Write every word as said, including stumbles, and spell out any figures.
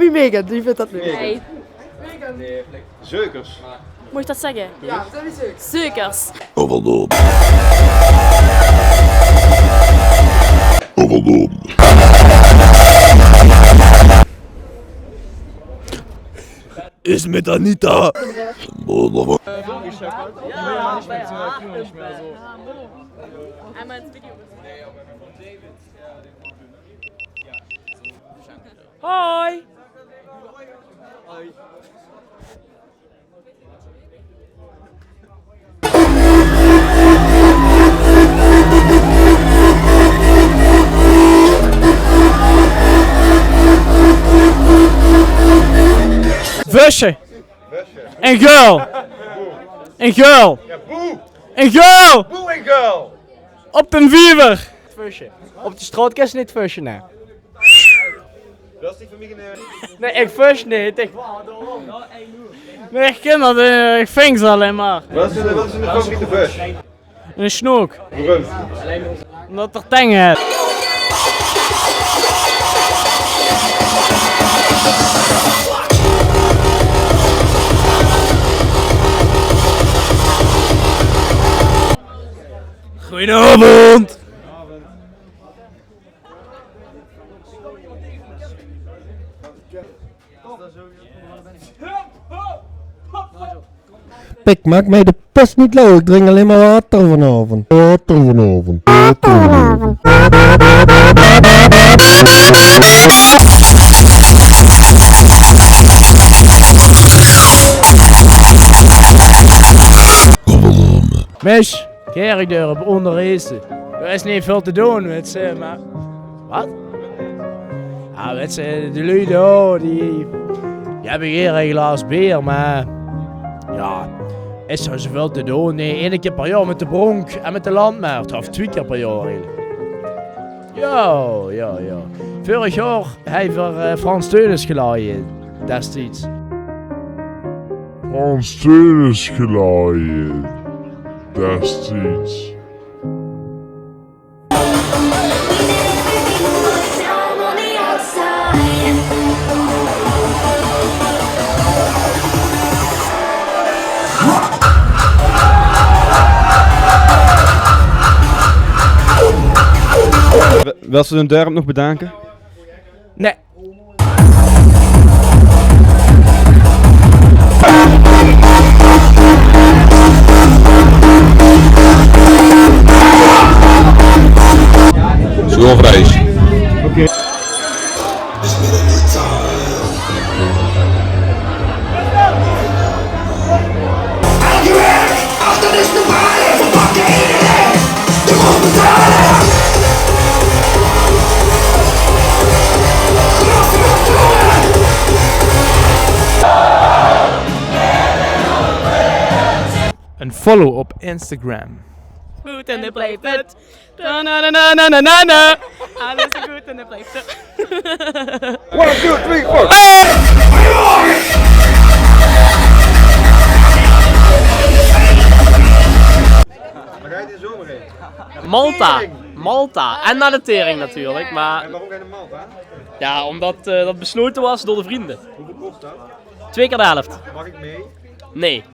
Wie Megan, die vindt dat leuk. Hey. Zeukers. Mót ich dat zègke? Ja, dat is leuk. Zeukers. Overload. Overload. Is mit Anita. Hoi. Vösje. Ein geul. Ein geul. Ein geul. Op den viever. Vösje. Op de straot kins se neet vösje, nae. Nae, ich vös neet. Ich, nae, ich kin dat, eh, ich ving ze allein mer. Wat is dien, wat is dien favoriete vös? Eine snook. Waorum? Ómdat 'r teng haet. Goeienaovend. Pik, maak mich de pis neet lauw. Ich drink allein mer water vanaovend. Water vanaovend. Water vanaovend. Mis, Kirchdörp, Oonderreese. D'r is neet väöl te doon, wits se, mer Wat? Ja, wits se, de luuj dao, die, die höbbe gaer ein glaas beer, mer ja, is d'r zoväöl te doon? Nae, eine kier per jaor mit de Bronk en mit de Landmaart, of twie kier per jaor eigelik. Ja, ja, ja. Vörig jaor höbbe v'r, eh, Frans Theunisz gelaje, destieds. Frans Theunisz gelaje, destieds. Wils se 't dörp nog bedanke? Nae. Zoe vries. Oké. Elke waek, achter is de balie, verpakke iedereen. De mós betale. Ein follow op Instagram. Good en de blijft het. Na, na, na. Alles good en det blijft 'r. One, two, three, four. Hey! Waar ga je in de zomer heen? Malta. Tering. Malta. En naar de tering natuurlijk, maar... En waarom ga je naar Malta? Ja, omdat, eh, dat besloten was door de vrienden. Hoeveel kost dat? Twee keer de helft. Mag ik mee? Nee.